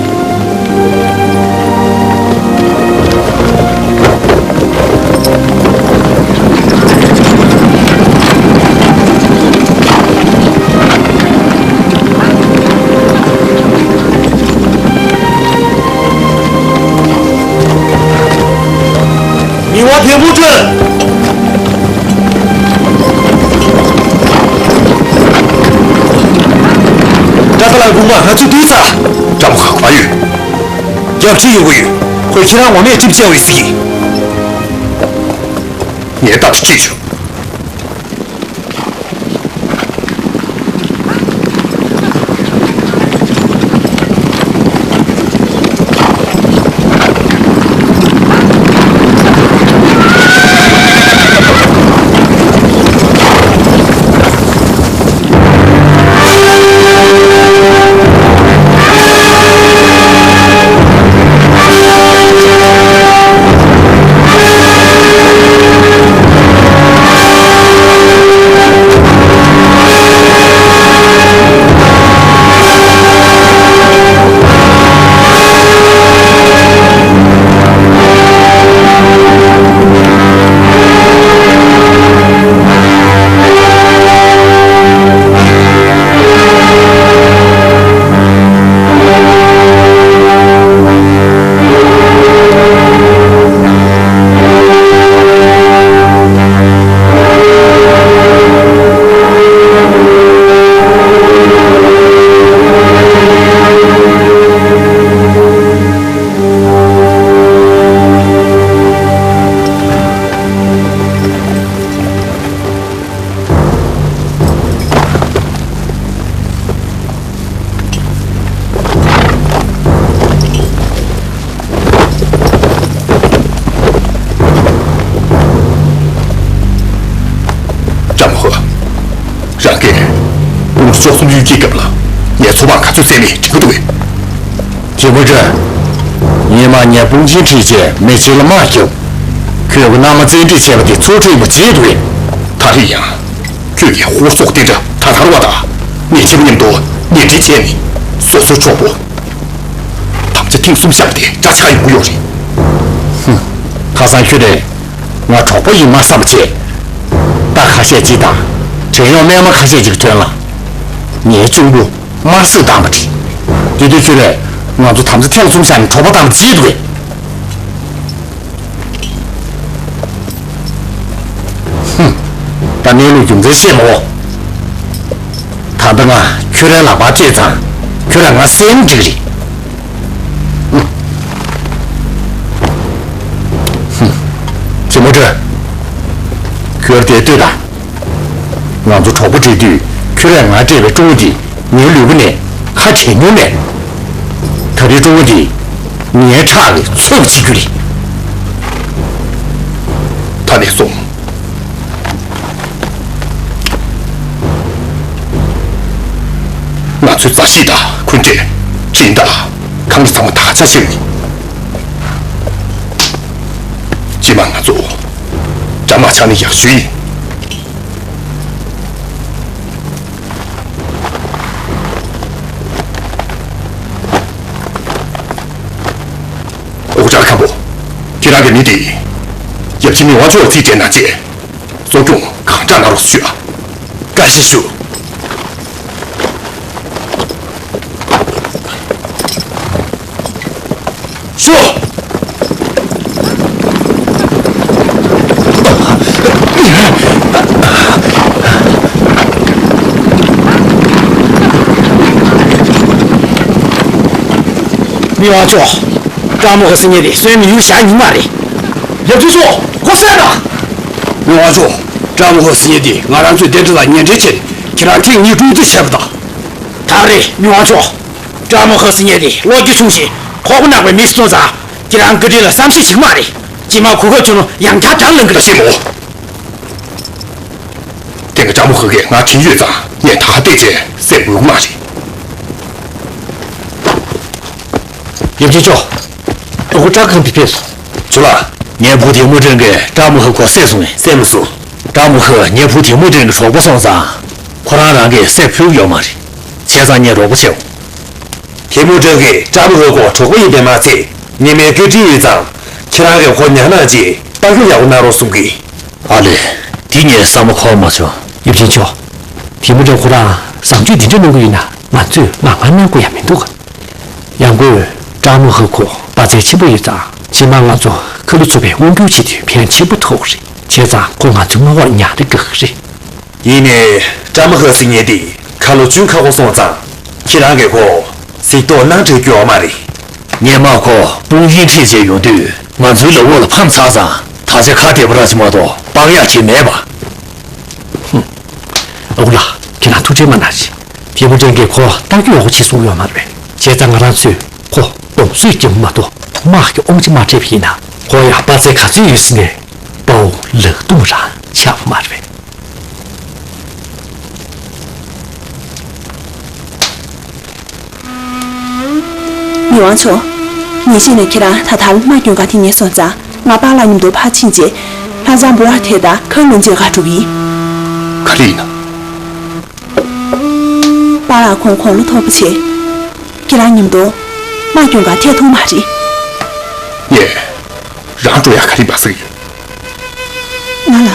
མི་དབང་བེམ་པོ་ཁྲོན། ཀྲ་ས་ལ་དགོངས་པ་ང་ཚོས་བསྡུས་ཚར། ཀྲ་མོ་ཁ་ག་པར་ཡོད། རྒྱབ་ཁྲིད་ཡོང་གི་ཡོད། ཁོས་ཁྱེད་རང་ངོ་མས་ཀྲིབ་བཅའ་བའི་ཟིག་གི། ངས་རྟ་དེ་ཁྲིད་བྱུང་། ཀྲམ་ཧོ། རང་གིས་དགུང་ལོ་བཅུ་གསུམ་ཡོད་ཀྱི་སྐབས་ལ་ ངས་ཚོགས་དཔོན་ག་ཚོད་བཙལ་མིན་འགྲིག་གི་འདུག་གས། དེ་མོ་དྲ། ཉི་མ་ངས་དཔུང་ཆེན་ཁྲིད་བྱས་མི་ཕྱི་ལ་དམག་རྒྱབ། ཁོས་གི་མནའ་མ་བཙན་ཁྲིད་བྱས་པ་དེ་ཚོགས་ཁྲིད་པོ་བརྗེད་འདུག་གས། ད་རེས་ཡང་། ཁྱོད་ཀྱིས་ཧོར་སོག་དེ་འདྲ་ད་ཐར་བ་དང་། ངས་ཆེན་པོ་མཉམ་དུ་ཉེ་འབྲེལ་བྱས་ནས་སོ་སོའི་གྲོགས་པོ། དམ་བཅའ་ཐེངས་གསུམ་བཞག་པ་དེ་འདྲ་ཆགས་ཡོང་གི་ཡོད་རེད། ཧུམ། ཁ་སང་ཁྱོད་རེད། ང་གྲོགས་པོ་ཡིན་མ་བསམ་བྱས། རྟ་ཁ་ཤས་ཅིག་དང་། བྲན་གཡོག་རྨས་མ་ཁ་ཤས་ཅིག་ཐོན་ལ། ངའི་གཅུང་པོ་དམར་གསོད་བཏང་བ་རེད། དེ་དུས་ཁྱོད་རེད། ང་ཚོ་དམ་བཅའ་ཐེངས་གསུམ་བཞག་ནས་གྲོགས་པོ་བཏང་བྱས་འདུག་གས། ཧུམ། ད་གནས་ལུགས་རྒྱུ་མཚན་ཤེས་མོ། ད་ལྟ་ང་ཁྱོད་རའི་ལག་པར་སྤྲད་ཙང་ཁྱོད་རང་ང་བསད་ན་འགྲིག་རེད། ཧུམ། དེ་མོ་དྲ། ཁྱོད་དེ་ལྟོས་དང་། ང་ཚོ་གྲོགས་པོ་འབྲེལ་དུས་ཁྱོད་རས་ང་སྤྲད་པའི་ཀྲུང་ཨུ་དེ་ངའི་ལུས་པོ་ནས་ཁ་བྲལ་མྱོང་མེད། ད་རེས་ཀྲུང་ཨུ་དེ་ངའི་ཁྲག་གིས་འཚོ་བྱེད་རྒྱུ་རེད། ད་ནས་བཟུང་ང་ཚོའི་མཛའ་བཤེས་དང་འཁོན་འགྲས། སྦྱིན་བདག་ཁམས་ཚང་མ་ད་ཆ་ཤེས་ནས། རྗེས་མ་ང་ཚོ་དགྲ་དམག་ཆགས་ན་ཡག་ཤོས་ཡིན། ཨོ་ཀྲག་ཁམ་པོ། ཁྱེད་རང་གི་མི་དེ། ཡབ་ཆེན་མི་དབང་མཆོག་རྩིས་སྤྲད་གནང་རྗེས། གསོ་སྐྱོང་གང་དྲག་གནང་རོགས་ཞུ་ཨ། བཀའ་དྲིན་ཆེ་ཞུ། ཤོག་མི་དབང་མཆོག་ཀྲ་མོ་ཧི་ཟེར་མཁན་དེ་གསོན་མི་ཡུལ་བཞག་མྱོང་མ་རེད། ཡབ་ཆེན་མཆོག་ཁོ་བསད་དང་། མི་དབང་མཆོག་ཀྲ་མོ་ཧི་ཟེར་མཁན་དེ་ང་རང་ཚོའི་གདན་ཁྲི་ལ་ཉེ་འབྲེལ་བྱས་ནས་ཁྱེད་རང་ཐེངས་གཉིས་ཀྲུང་རྩིས་བྱས་པ་དང་། ད་རེད་མི་དབང་མཆོག་ཀྲ་མོ་ཧི་ཟེར་མཁན་དེ་བློ་སྐྱེད་ཆུང་ཞིང་ཁོག་པ་ནག་པའི་མི་ཞིག་སོང་ཙང་། ཁྱེད་རང་བཀའ་དྲིན་ལ་བསམ་ཤེས་བྱེད་ཀྱི་མ་རེད། རྗེས་མ་གོ་སྐབས་བྱུང་ན་ཡང་བསྐྱར་དགྲར་ལངས་ཀྱི་རེད། ཤེས་མོ། དེ་ག་ཀྲ་མོ་ཧི་གིས་ང་དྲན་ཡོད་ཙང་ངས་ད་ག་བལྟས་བྱས་བསད་དགོས་ཀྱི་མ་རེད། ཡབ་ཆེན་མཆོག་ཨ་ཁུ་ཀྲ་ཁང་དེ་ཕེབས་སོང་། ཇོ་ལགས། ངའི་བུ་དེ་མུ་ཀྲེང་གིས་ཀྲ་མོ་ཧི་ཁོ་བསད་སོང་ངས། བསད་མི་སོང་། ཀྲ་མོ་ཧི་ངའི་བུ་དེ་མུ་ཀྲེང་གི་གྲོགས་པོ་སོང་ཙང་། ཁོ་རང་རང་གིས་བསད་ཕོད་ཀྱི་ཡོད་མ་རེད། བྱས་ཙང་ངས་རོགས་པ་བྱེད། དེ་མུ་ཀྲེང་གིས་ཀྲ་མོ་ཧི་ཁོ་གྲོགས་པོ་ཡིན་པས་མ་ཚད། ཉི་མའི་བཀའ་དྲིན་ཡོད་ཙང་། ཁྱེད་རང་གིས་ཁོ་ཉར་གནང་རྗེས་ལྟ་སྐྱོང་ཡག་པོ་གནང་རོགས་གསུང་གི། ཨ་ལས། འདི་ངས་བསམ་བློ་འཁོར་མ་བྱུང་། ཡབ་ཆེན་མཆོག་དེ་མུ་ཀྲེང་ཁོ་རང་བཟང་སྤྱོད་འདི་འདྲ་གནང་གི་ཡོད་ན་ང་ཚོས་ངར་ངར་གནང་དགོས་ཡ་མི་འདུག་ག་ཡང་སྒོས་ཀྲ་མོ་ཧི་ཁོ་དཔའ་རྩལ་ཆེན་པོ་ཡོད་ཙང་། རྗེས་མ་ང་ཚོ་ཁ་ལོ་ཚུགས་པའི་དབང་སྒྱུར་བྱེད་དུས་ཕན་ཆེན་པོ་ཐོགས་རེད། བྱས་ཙང་ཁོ་ང་ཚོའི་མངའ་འོག་ཉར་དགོས་ཀྱི་རེད། ཡིན་ནའི་ཀྲ་མོ་ཧི་ཟེར་མཁན་དེ་ཁ་ལོ་བཅུ་ཁ་གོ་སོང་ཙང་། ཁྱེད་རང་གིས་ཁོ་གཟིགས་རྟོག་གནང་འདོད་ཀྱི་ཡོད་མ་རེད། ངས་མ་ཁོ་དཔུང་ཡིག་ཁྲིད་བྱས་ཡོང་དུས་ང་ཚོའི་ལག་འོག་ལ་ཕམ་ཚར་ཙང་། ད་ཆ་ཁ་བདེ་པོ་རང་ཅིག་མ་གཏོགས་སྤང་ཡག་ཅིག་མེད་པ། ཧུམ། ཨ་ཁུ་ལགས། ཁྱེད་རང་ཐུགས་ཁྲལ་མ་གནང་ཞིག་དེ་མུ་ཀྲེང་གིས་ཁོ་ལྟ་སྐྱོང་ཡག་པོ་བྱེད་སོང་ཡོད་མ་རེད་པས། བྱས་ཙང་ང་རང་ཚོས་ཁོ་གདུང་སེམས་སྐྱོ་པོ་མ་གཏོགས་དམག་གི་དབང་ཆ་མ་སྤྲད་པ་ཡིན་ན། ཁོ་ཡང་དཔའ་རྩལ་ག་ཚོད་ཡོད་ཟེར་ནའི་དཔའ་བོ་ལག་རྡུམ་རང་ཆགས་པ་མ་རེད་པས། མི་དབང་མཆོག་ཉིན་ཤས་ནས་ཁྱེད་རང་ད་ཐར་དམག་སྐྱོང་ག་ཐེངས་ཉེ་སོང་ཙང་། ང་པཱ་ལགས་མཉམ་དུ་ཕར་ཕྱིན་རྗེས། ལྷ་བཟང་བུ་ཨ་ཐེ་དང་ཁ་ལོན་མཇལ་ག་འགྲོ་གི་ཡིན། ག་རེ་ཡིན་ན། པཱ་ལགས་ཁོང་དགུང་ལོ་མཐོ་པོ་བྱས། ཁྱེད་རང་མཉམ་དུ་དམག་སྐྱོང་ག་ཐད་ཐུབ་མ་རེད། ངས་རང་འགྲོ་ཡག་ག་རེ་ཡིན་པ་ཟེར་གི་ཡོད། ང་ལ།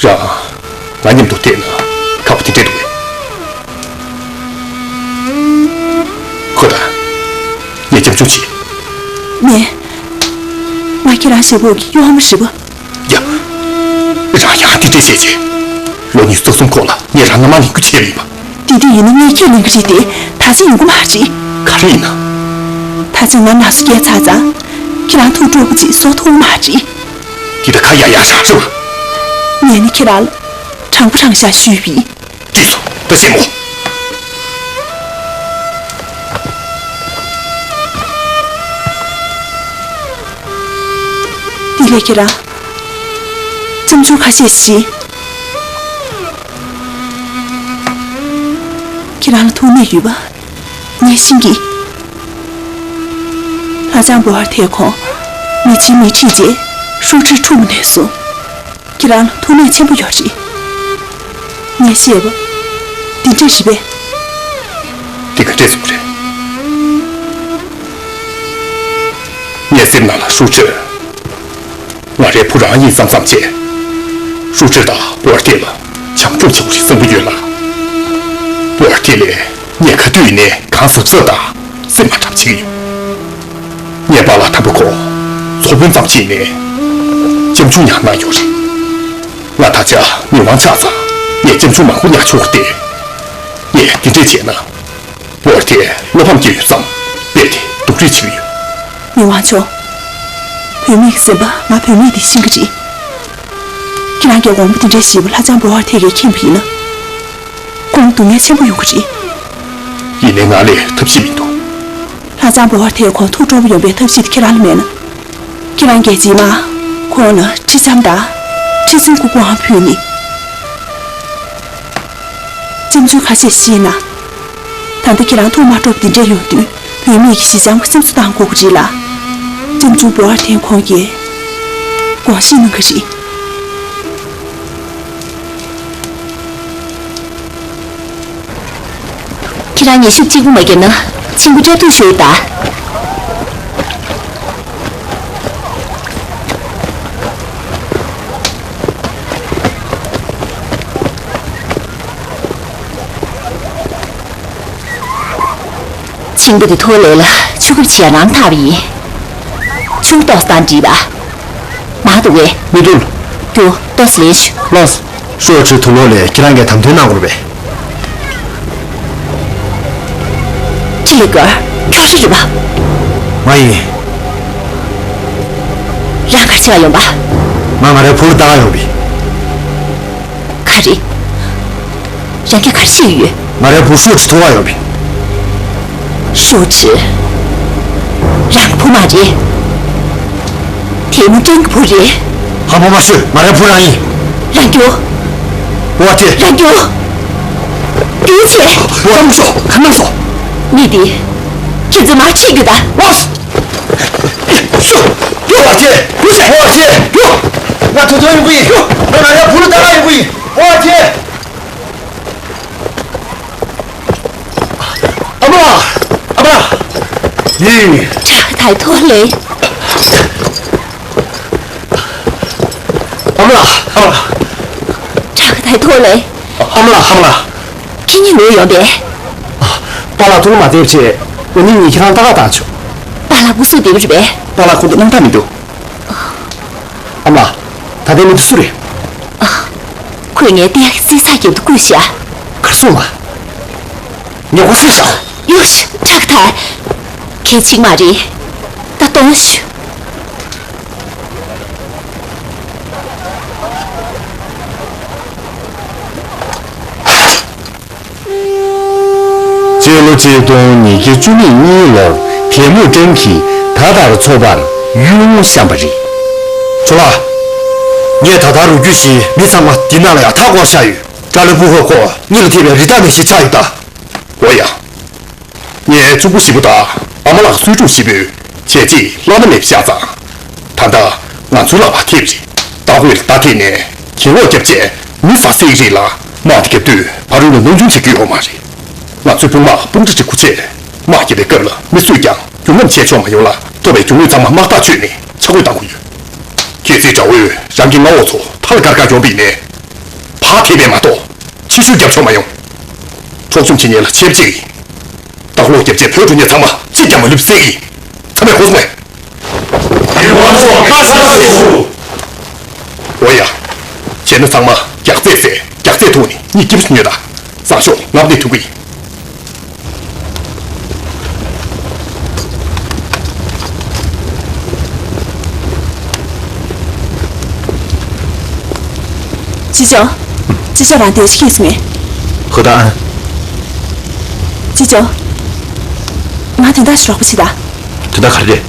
རང་ང་མཉམ་དུ་བསྡད་ན་ཁག་པོ་དེ་འདྲ་འདུག་གས། ཁོ་དང་ངས་རྒྱབ་སྐྱོར་བྱེད། མེད། ང་ཁྱེད་རང་ཞེ་པོ་གི་གཡོ་ཧམ་རེད་པ། ཡ། རང་ཡང་དེ་འདྲས་བཤད་བྱས། ལོ་ཉི་ཤུ་རྩ་གསུམ་གོང་ལ་ངས་རང་ལ་དམག་ལེན་རྒྱུ་བྱས་པ་ཡིན་པ། དེ་དུས་ཡིན་ན་ངས་ཁྱེད་ལེན་གི་རེད་དེ། ད་ཆ་ཡོང་གི་མ་རེད། ག་རེ་ཡིན་ན། ད་ཆ་ང་ན་ཚ་རྒྱས་ཚར་ཙང་། ཁྱེད་རང་ཐུགས་སྤྲོ་པོ་ཅིག་བཟོ་ཐུབ་མ་རེད། འདི་ད་ཁ་ཡག་ཡག་བཞག་ཤོག་ངས་ནི་ཁྱེད་རང་ལ་དྲང་པོ་དྲང་བཞག་ཞུས་པ་ཡིན། འགྲིག་སོང་། ད་ཤེས་མོ། དེ་ལས་ཁྱེད་རང་། ལྕམ་ཆུང་ཁ་ཤས་ཤིག་ཁྱེད་རང་ལ་ཐུགས་ནད་ཡོད་པ་ངས་ཤེས་ཀྱི། ལྷ་ལྕམ་བོ་ཨར་ཐེ་ཁོང་མི་ཆེན་མི་ཁྲིད་རྗེས་ཧྲུའུ་ཁྲིར་འཁྲུངས་ནས་བཟུང་ཁྱེད་རང་ལ་ཐུགས་ནད་ཆེན་པོ་ཡོད་རེད། ངས་བཤད་པ་འདི་འདྲ་རེད་པས། འདི་ག་འདྲས་སོང་རེད། ངའི་སེམས་ནང་ལ་ཧྲུའུ་ཁྲི། ང་རའི་བུ་རང་ཡིན་བསམ་བསམ་བྱས། ཧྲུའུ་ཁྲི་དང་བོ་ཨར་ཐེ་ལ་བྱམས་སྐྱོང་བྱེད་དགོས་ཞེས་བསམ་གྱི་ཡོད་ལ། བོ་ཨར་ཐེ་ལས་ངས་ག་དུས་ཡིན་ནའི་གང་གཟབ་གཟབ་དང་སེམས་མ་ཁྲམ་བྱེད་ཀྱི་ཡོད། ངའི་པཱ་ལགས་དམ་པ་ཁོང་ཚོ་དཔོན་ཙམ་ཅིག་ནས་ལྕམ་ཆུང་ཉར་གནང་ཡོད་རེད། ང་ད་ཆ་མི་དབང་ཆགས་ཙང་ངས་ལྕམ་ཆུང་མང་པོ་ཉར་ཆོག་སྟེ། ངས་འདི་འདྲས་བྱས་ན། བོ་ཨར་ཐེ་བློ་ཕམ་སྐྱེ་ཡོད་ཙང་རྦད་དེ་སྡུག་རུས་བྱེད་ཀྱི་ཡོད། མི་དབང་མཆོག་བུད་མེད་ཀྱི་སེམས་པ་ང་བུད་མེད་དེ་ཤེས་ཀྱི་རེད། ཁྱེད་རང་གིས་དགོངས་པ་འདི་འདྲས་བཞེས་པ་ལྷ་ལྕམ་བོ་ཨར་ཐེ་གིས་མཁྱེན་པ་ཡིན་ན། ཁོང་སྡུག་བསྔལ་ཆེན་པོ་ཡོང་གི་རེད། ཡིན་ནའི་ང་ལས་ཐབས་ཤེས་མི་འདུག་ལྷ་ལྕམ་བོ་ཨར་ཐེ་ཁོང་ཐུགས་སྤྲོ་པོ་ཡོང་བའི་ཐབས་ཤེས་དེ་ཁྱེད་རང་ལ་མེད་ན། ཁྱེད་རང་གིས་རྗེས་མ་ཁོང་ལ་ཁྲི་ལྕམ་དང་ཁྲི་བཙུན་སྐུ་དབང་ཕུལ་ནས། ལྕམ་ཆུང་ཁ་ཤས་ཤེས་ན། ད་ལྟ་ཁྱེད་རང་ཐུགས་མ་སྤྲོ་བ་འདི་འདྲ་ཡོང་དུས་བུད་མེད་ཀྱི་ཞི་འཇམ་གྱི་སེམས་གསོ་གཏང་དགོས་ཀྱི་རེད་ལ། ལྕམ་ཆུང་བོ་ཨར་ཐེ་ཁོང་གིས་དགོངས་བཞེས་གནང་གི་རེད། ཁྱེད་རང་ཉེས་ཤུགས་གཅིག་པུ་མ་བརྒྱབ་ན་ཆིང་པོ་སྐྲ་གདུགས་ཤོར་ད། ཆིང་པོ་དེ་ཐོ་ལེ་ལ་ཆུ་ཁབ་ཆེ་རང་ཐག་པ་ཡིན། ཆུང་ཏོག་སྟངས་འདྲིས་པ། མ་འདུག་གས། མི་འདུག་རྒྱུ་ཏོག་ལེན་ཤི། ལོས། ཧྲུའུ་ཁྲི་ཐུ་ལོ་ལས་ཁྱེད་རང་གིས་དམ་དོན་གནང་དགོས་རེད་པས། ཁྲི་ལི་ཀར་ཁྱོད་རི་རི་བ། ང་ཡིན། རང་གར་ཆེ་བ་ཡོང་པ། ང་ང་རའི་བུ་ལ་ལྟ་ག་ཡོང་པས། ག་རེ། རང་གིས་ག་རེ་བཤད་ཀྱི་ཡོད། ང་རའི་བུ་ཧྲུའུ་ཁྲི་ཐུག་ག་ཡོད་པས། ཧྲུའུ་ཁྲི། རང་གི་བུ་མ་རེད། དེ་མོ་ཀྲང་གི་བུ་རེད། ཧམ་པ་མ་ཤོད། ང་རའི་བུ་རང་ཡིན། རང་རྒྱུག་བོ་ཨ་ཅེ། རང་རྒྱུག་རྒྱུག་ཆེ། བོ་ཨ་ཅེ། ག་མ་སོ། མི་དེ། ཁྱེད་ཚོ་མར་ཁྲིད་རྒྱུ་ད། ལོས། ཤོག་བོ་ཨ་ཅེ། རྒྱུག་ཆེ། བོ་ཨ་ཅེ། རྒྱུག་ང་ཐུག་ཐུག་ཡོང་གི་ཡིན། ང་ང་རའི་བུ་ལ་ལྟ་ག་ཡོང་གི་ཡིན། བོ་ཨ་ཅེ། ཨ་མ་ལགས། ཨ་མ་ལགས། ཡིན། ཁྲ་ཁ་ཐའི་ཐོ་ལེ། ཨ་མ་ལགས། ཨ་མ་ལགས། ཁྲ་ཁ་ཐའི་ཐོ་ལེ། ཨ་མ་ལགས། ཨ་མ་ལགས། ཁྱེད་གཉིས་ལོག་ཡོང་པས། པཱ་ལགས་ཐུགས་མ་བདེ་བྱས། འོ་ནི་ངས་ཁྱེད་རང་ལྟ་ག་བཏང་བྱུང་། པཱ་ལགས་སྐུ་གཟུགས་བདེ་པོ་རེད་པས། པཱ་ལགས་ཁོང་ཚོ་སྣང་དག་མི་འདུག་ཨ་མ་ལགས། ད་ལྟའི་མི་དེ་སུ་རེད། ཁོས་ངའི་སྟེང་གི་རྩིས་ཚགས་རྒྱབ་ཏུ་བརྐུས་ཤག་གར་སོང་བ། ངས་ཁོ་བསད་ཤག་ཡོ་ཤི། ཁྲག་ཐར། གལ་ཆེ་མ་རེད། ད་གཏོང་ཤོག་སྤྱི་ལོ་གཅིག་སྟོང་ཉིས་བརྒྱ་བཅུ་མེད་གཉིས་ལོར་ཐེ་མུ་ཀྲན་གྱིས་ད་ལྟར་ཚོགས་པར་གཡུལ་ངོ་བཤམས་པ་རེད། ཇོ་ལགས། ངས་ད་ལྟ་རུ་རྒྱུད་བཞིའི་མི་ཚང་མ་འདི་ནང་ལ་ཡར་ཐག་བཀོག་བཞག་ཡོད། ཀྲ་ལི་པུ་ཧོ་ཁོ་གཉིད་ལ་ཐིབས་པའི་རི་དྭགས་ནད་གཞི་ཆགས་ཡོད་ད། འོ་ཡ། ངས་གཅུང་པོ་ཞིག་པོ་དང་ཨ་མ་ལགས་གསོས་ཕྲུག་ཞིག་པོས་བྱས་རྗེས་བླ་ན་མེད་པ་བཞག་ཙང་། ད་ལྟ་ང་ཚོའི་ལག་པར་ཐེབས་རེད། ལྟ་དགོས་ལ་ལྟ་ཐེངས་ནས་གྱེན་ལོག་བརྒྱབ་བྱས་མི་ཟ་སྲིད་ཀྱི་རེད་ལ། དམག་དེ་བརྒྱབ་དུས་ཕ་རོལ་ལ་སྣང་ཆུང་བྱེད་རྒྱུ་ཡོད་མ་རེད། ང་ཚོའི་དཔུང་དམག་དཔུང་སྒྲིག་བྱེད་དགོས་བྱས། དམག་རྒྱག་པའི་སྐབས་ལ་མི་སུས་ཀྱང་རྒྱུག་ལམ་བྱས་ཆོག་མ་ཡོང་ལ། ཐོབ་པའི་རྒྱུ་དངོས་ཚང་མ་དམག་ཐག་ཆོད་ནས་ཆ་བགོས་བཏང་དགོས་ཡོད། གལ་སྲིད་དགྲ་བོས་རང་གི་མངའ་འོག་ཚོ་མཐའ་ལ་བཀར་བཀར་ཡོང་བ་ཡིན་ནའི། ཕར་ཐེབས་པས་མ་གཏོགས་ཕྱི་བཤོལ་རྒྱབ་ཆོག་མ་ཡོང་། འཕྲོག་བཅོམ་བྱེད་མཁན་ལ་ཆད་པ་གཅོད་ཀྱི་ཡིན། ལྟག་ལོག་རྒྱབ་བྱས་བྲོས་འགྲོ་མཁན་ཚང་མ་གཅིག་ཀྱང་མ་ལུས་པ་བསད་ཀྱི་ཡིན། ཚང་མས་གོ་སོང་ངས། ཡུལ་དབང་མཆོག་མཐའ་གསལ་ཞུ། འོ་ཡ། བྱས་ན་ཚང་མ་རྒྱགས་ཚད་བསད། རྒྱགས་ཚད་ཐོག་ནས་གཉིད་སྐྱིད་པོ་ཞིག་ཉོས་དང་། བཟང་ཤོག་ངས་ནི་ཐུག་གི་ཡིན། ཅི་ཅོ། ཅི་ཅོ་རང་དེ་ཤི་སོང་ངས། ཧུ་ད་ཨན། ཅི་ཅོ། ང་དོན་དག་ཞིག་རོགས་པ་བྱེད་དང་། དོན་དག་ག་རེ་རེད།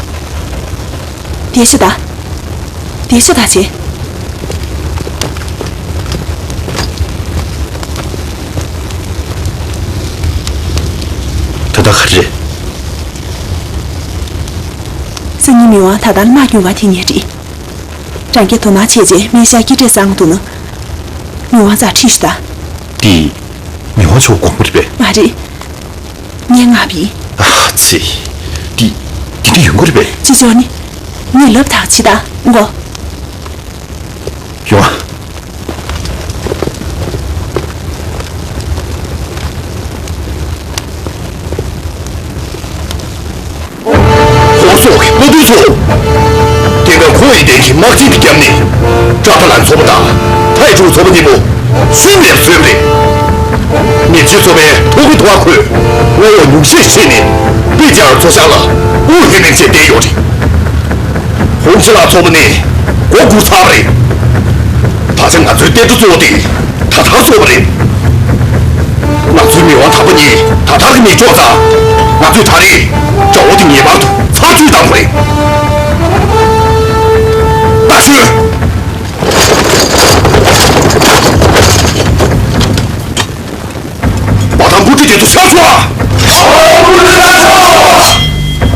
དེ་ཤི་ད། དེ་ཤི་ད་བྱེད། ག་རེད། སང་ཉིན་མི་དབང་ད་ལྟར་དམག་སྐྱོང་བ་དེ་ངས་རེད། རང་རྒྱལ་དོ་སྣང་བྱས་རྗེས་སྨན་ཤར་ཀི་ཏྲས་གསང་འདུག་ན། མི་དབང་རྩར་ཁྲིད་ཤོག་དང་། འདི། མི་དབང་ཆོ་དགོངས་པ་རེད་པས། མ་རེད། ངས་མངགས་པ་ཡིན། ཨ་ཙི། འདི། འདི་འདྲ་ཡོང་གི་རེད་པས། ཅི་ཅོ་ནི། ངས་ལབ་དང་ཇི་ལྟར་མགོ། ཡོང་ཨ། ཧོར་སོག་གི་བློ་མཐུན་ཚོ། དེ་སྔ་ཁོང་ཡི་དན་གྱི་དམག་སྤྱི་དེ་བརྒྱབ་ནས། ཀྲ་ཐ་ལན་ཚོགས་པ་དང་ཐའི་ཀྲུའུ་ཚོགས་པ་གཉིས་པོ་ཤུལ་ལེབ་བཟོས་པ་རེད། མི་རྗེ་ཚོ་པའི་ཐོག་གི་ཐོག་ཁོས་ངོ་བོ་ཉུང་ཤས་ཤིག་བྱས་ནས་པེ་ཅར་མཚོ་བྱང་ལ་དབུ་ལྷོད་མེད་བྱས་བསྡད་ཡོད་རེད། ཧོང་ཤི་ལ་ཚོགས་པ་ནས་མགོ་སྒུར་ཚར་བ་རེད། ད་ཆ་ང་ཚོའི་གཏན་གྲོགས་གཙོ་བོ་དེ་ད་ཐར་ཚོགས་པ་རེད། ང་ཚོའི་མི་དབང་དམ་པ་གཉིས་ད་ཐར་གྱི་མིག་ཕྱོགས་ཙང་། ང་ཚོས་ད་རེས་དགྲ་བོ་དེ་ངེས་པར་དུ་ཚར་གཅོད་གཏང་དགོས་རེད། ད་ཤོད། བ་དང་བུ་ཁྲིད་དེ་ཚོ་ཤོག་ཤོག།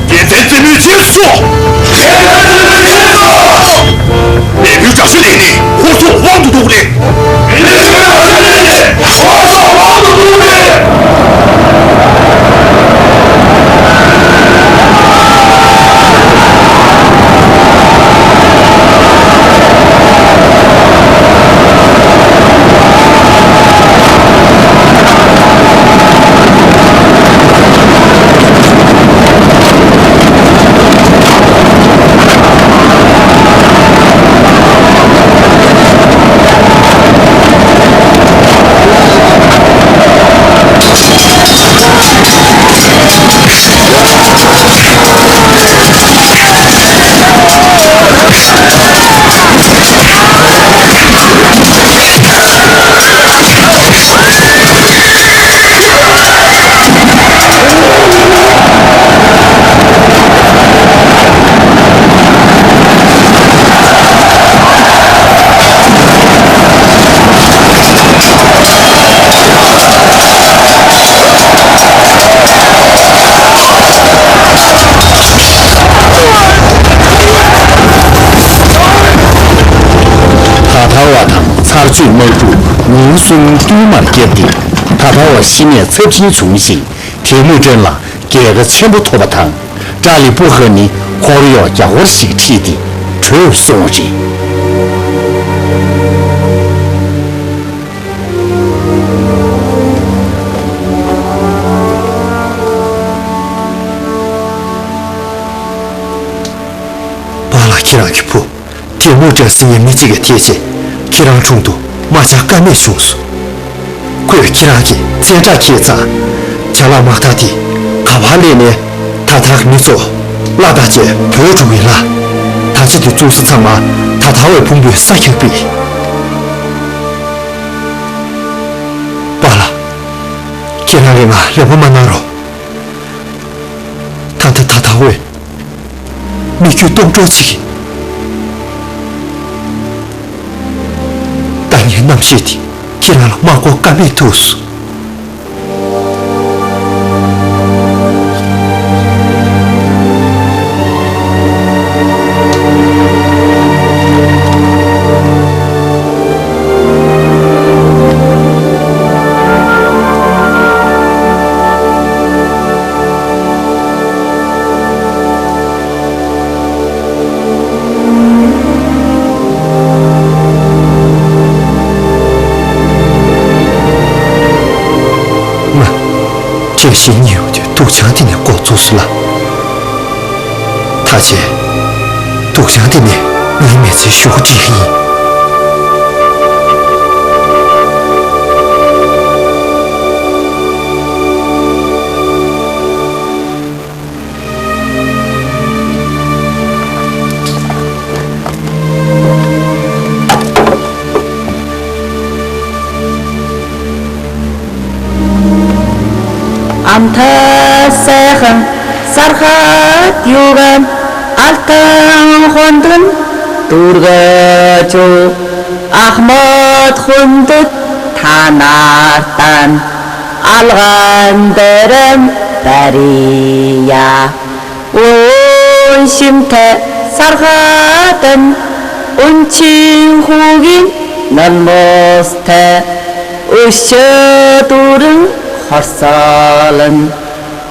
རྒྱལ་བཙན་བཙན་མོའི་རྗེས་སུ་ཤོག། རྒྱལ་བཙན་བཙན་མོའི་རྗེས་སུ་ཤོག། མེས་པོའི་དགྲ་ཤ་ལེན་ནས་ཧོར་སོག་དབང་དུ་བསྡུ་དགོས་རེད། མེས་པོའི་དགྲ་ཤ་ལེན་ནས་ཧོར་སོག་དབང་དུ་བསྡུ་དགོས་རེད། ད་ཐར་བ་དང་ཚར་གཅོད་དམག་འཁྲུག་ཉིན་གསུམ་བསྟུད་མར་བརྒྱབ་སྟེ། ད་ཐར་བ་ཤི་རྨས་ཚབས་ཆེན་བྱུང་ཞིང་། ཐེ་མུ་ཀྲན་ལ་རྒྱལ་ཁ་ཆེན་པོ་ཐོབ་པ་དང་། ཀྲ་ལི་པུ་ཧ་ནི་འཁོར་གཡོག་བརྒྱ་སྐོར་ཞིག་ཁྲིད་དེ་བྲོས་སོང་བ་རེད། པཱ་ལགས་ཁྱེད་རང་གི་བུ། ཐེ་མུ་ཀྲན་ཟེར་མཁན་མི་གཅིག་གིས་ཐེ་ཆེ་ཁྱེད་རང་དྲུང་དུ་མ་བཅར་ཀ་མེད་བྱུང་སོང་། ཁོས་ཁྱེད་རང་གི་བཙན་དྲག་ཁྱེད་ཚ། ཇ་ལག་དམག་ཐག་དེ་ག་བར་སླེབས་ནས་ད་ཐག་མི་ཚོ་གླ་བདག་བྱས་བོད་འགྲོ་གི་ལ། ད་ཆ་དེ་བཙུགས་ས་ཚང་མ་ད་ཐར་བའི་ཕུང་པོའི་ས་ཁྱབ་པས། པཱ་ལགས། ཁྱེད་རང་གིས་ང་ལེན་པ་མ་གནང་རོགས། ད་ད་ད་ཐར་བའི། མི་རྒྱུད་སྟོང་གྲོགས་གཅིག་གིས། ད་ངའི་རྣམ་ཤེས་དེ་ཁྱེད་རང་ལ་མ་གོ་ཀ་མེད་ཐུག་སོང་། ང་། བཀྲ་ཤིས་གཉིད་ཡོང་དུས་སྡུག་ཅག་འདི་ནས་འགོ་བཙུགས་སོང་ལ། ད་ཆ། སྡུག་ཅག་འདི་ནས་ངའི་མི་ཚེའི་གཞུག་གུ་སྒྲིལ་ཡིན། ད་རི་ཡ། འོན་ཤིན་ཐེ་སར་ཧ་ཏན། འོན་ཆིན་ཧུ་གིན་ནན་མོ་སི་ཐེ། འུ་ཤ་ཏུ་རིན་ཧར་ས་ལན།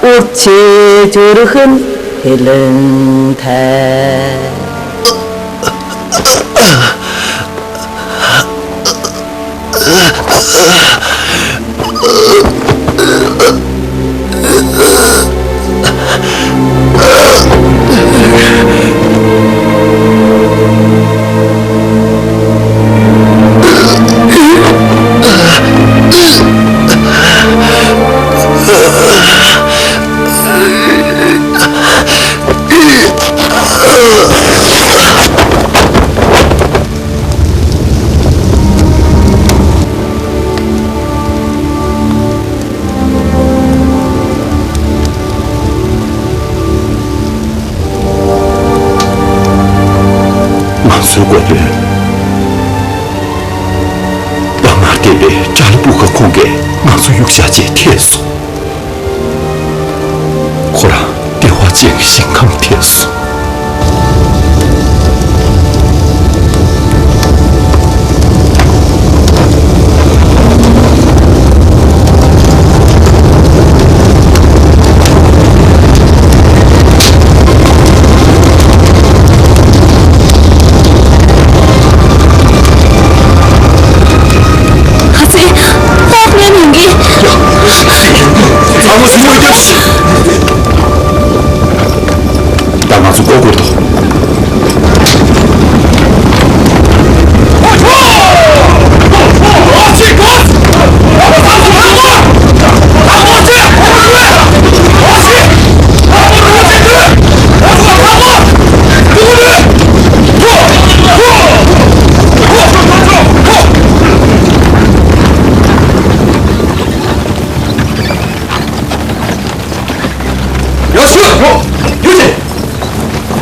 འུར་ཆེ་ཅུ་རི་ཧིན་ཧི་ལིན་ཐེ། ང་ཚོའི་འགོ་དཔོན་པ་མར་བསྡད་པའི་ཅཱ་ལི་པུ་ཁ་ཁོང་གིས་ང་ཚོ་གཡུག་བཞག་བྱས་ཐད་སོང་། ཁོ་རང་བདེ་བ་ཅན་གྱི་ཞིང་ཁམས་ཐད་སོང་། ཁ་ཚེ། ཧོབ་ཉན་ཡོང་གི། ཡ། ཚང་མ་སྲིང་མོ་རྒྱབ་ཤིག་ད་ང་ཚོ་མགོ་སྒུར་དོ། ཡར་ཤོག་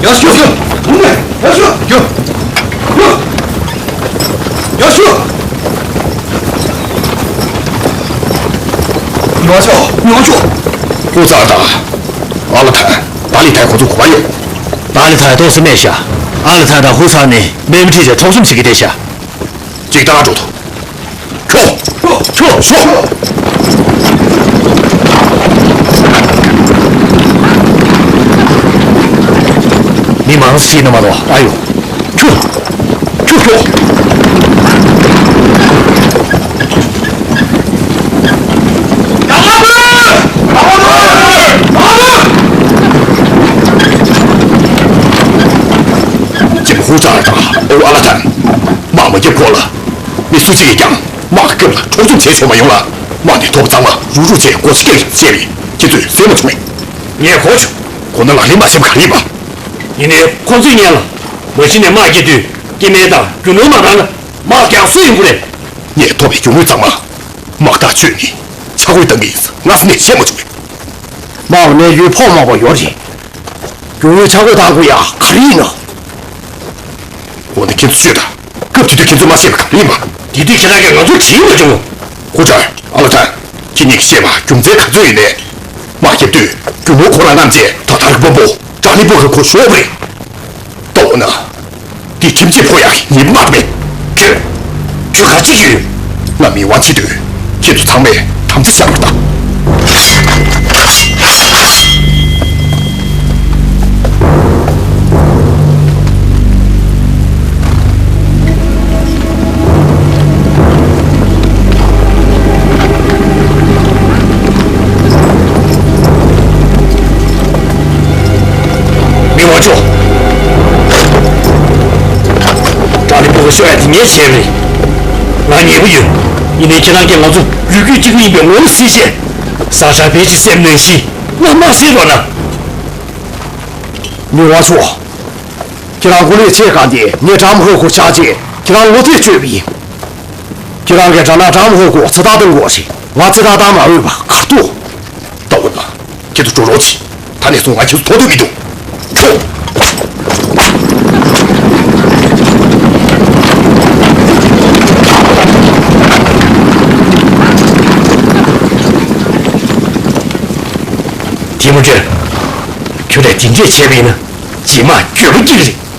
ཡར་ཤོག་ཡར་ཤོག་ཡར་ཤོག་ཡར་ཤོག་ཡར་ཤོག་ཡར་ཤོག་ཡར་ཤོག་ཡར་ཤོག་ཡར་ཤོག་ཧུ་ཚར་དང་། ཨ་ལ་ཐན། ཏཱ་ལི་ཐན་ཁོ་ཚོ་གོ་བ་ཡོད། ཏཱ་ལི་ཐན་ཏོག་ཙམ་སྨྲས་ཤག་ཨ་ལ་ཐན་དང་ཧུ་ཚར་ནི་དམག་མི་ཁྲིད་བྱས་འཕྲོག་བཅོམ་བྱེད་ཀྱི་བསྡད་ཤག་ཅིག་ལྟ་ག་འགྲོ་དོ། ཁྱོ། ཁྱོ། ཁྱོ། ཁྱོ། མི་མང་ཤི་ན་མ་གཏོགས་ཨ་ཡོ། ཁྱོ། ཁྱོ། ཁྱོ། ཅེམ་ཧུ་ཙར་དང་ཨོ་ཨ་ལ་ཐན། དམག་མ་རྒྱབ་གོ་ལ། མི་སུ་གཅིག་གིས་ཀྱང་དམག་སྐབས་ལ་འཕྲོག་བཅོམ་བྱས་ཆོག་མ་ཡོང་ལ། དམག་འདི་ཐོབ་ཚང་མ་རུག་རུག་བྱས་སྒོ་ཕྱི་སྐྱེལ་བྱས་པས་ཁྱེད་ཚོས་བསད་མ་བྱུང་བས། ངས་གོ་བྱུང་། གོ་ན་ལག་ལེན་མ་བྱས་པ་ག་རེ་ཡིན་པ། ཡིན་ནའི་ཁོང་ཚོའི་སྔོན་ལ་མ་གཞི་ནས་དམག་རྒྱག་དུས་སྐྱེ་དམན་དང་རྒྱུ་ནོར་མ་བཏང་ན་དམག་རྒྱག་སུ་ཡོང་གི་རེད། ངས་ཐོབ་པའི་རྒྱུ་དངོས་ཚང་མ་དམག་ཐག་གཅོད་ནས་ཆ་བགོས་བཏང་གི་ཡིན་ཟེར་སྔ་ས་ནས་བཤད་མ་བྱུང་བས། དམག་གནས་ཡུལ་ཕོག་མང་པོ་ཡོད་རེད། རྒྱུ་དངོས་ཆ་བགོས་བཏང་དགོས་ཡ་ག་རེ་ཡིན་ནམ། འོ་ན་ཁྱེད་ཚོ་ཤོད་དང་། སྐབས་དེ་དུས་ཁྱེད་ཚོས་མ་བཤད་པ་ག་རེ་ཡིན་པ། དེ་དུས་ཁྱེད་རང་གིས་ང་ཚོར་དྲིས་མ་བྱུང་། ཧུ་ཀྲང་། ཨ་ལ་ཐན། ཁྱེད་གཉིས་ཀྱིས་བཤད་པ་རྒྱུ་མཚན་ག་ཚོད་ཡིན་ནའི། དམག་རྒྱབ་དུས་རྒྱུ་ནོར་ཁོ་རང་བསྣམས་རྗེས་ད་ལྟར་དཔོན་པོ་ཀྲ་ལི་པོ་གི་ཁོ་ཤོར་བ་རེད། ལྟ་འོ་ན། འདི་ཁྱིམ་མཚེས་ཕོ་ཡག་གི་ཉེས་པ་མ་རེད། ཁྱོད། ཁྱོད་ག་ཅི་ཡོད། ང་མི་དབང་ཆེད་དུ་ཁྱེད་ཚོ་ཚང་མས་དམ་བཅའ་བཞག་པར་གདའ། མི་དབང་མཆོག་ཀྲ་ལི་པོ་གི་ཤོ་ཡ་དེ་ངས་བྱས་པ་རེད། ང་ཉེས་པ་ཡོད། ཡིན་ནའི་ཁྱེད་རང་གིས་ང་ཚོ་རུས་རྒྱུད་གཅིག་པ་ཡིན་པའི་ངོ་བོ་གཟིགས་བྱས། ས་ཧྲ་བེ་ཅི་སེམས་ནང་བཞིན་ང་མ་བཟོད་རོགས་གནང་། མི་དབང་མཆོག་ཁྱེད་རང་སྐུ་ལས་ཆེ་གང་དེ་ངས་ཀྲམ་ཧོ་ཁོ་ཆགས་རྗེས་ཁྱེད་རང་བློ་གཏད་བཅོལ་བ་ཡིན། ཁྱེད་རང་གིས་དྲ་ནག་ཀྲམ་ཧོ་ཁོ་ཚོད་ལྟ་གཏོང་དགོས་ཤིང་ང་ཚོད་ལྟ་བཏང་མ་འོས་པ་ག་ཏོ། ལྟ་འོ་ན། ཁྱེད་ཚོ་འགྲོ་རོགས་གྱིས། ད་ནས་བཟུང་ང་ཁྱེད་ཚོ་མཐོང་འདོད་མི་འདུག་ཁྱོ། ལས་དེ་འདྲས་བྱས་པ་ཡིན་ན་རྗེས་མ་འགྱོད་པ་སྐྱེ་གི་རེད།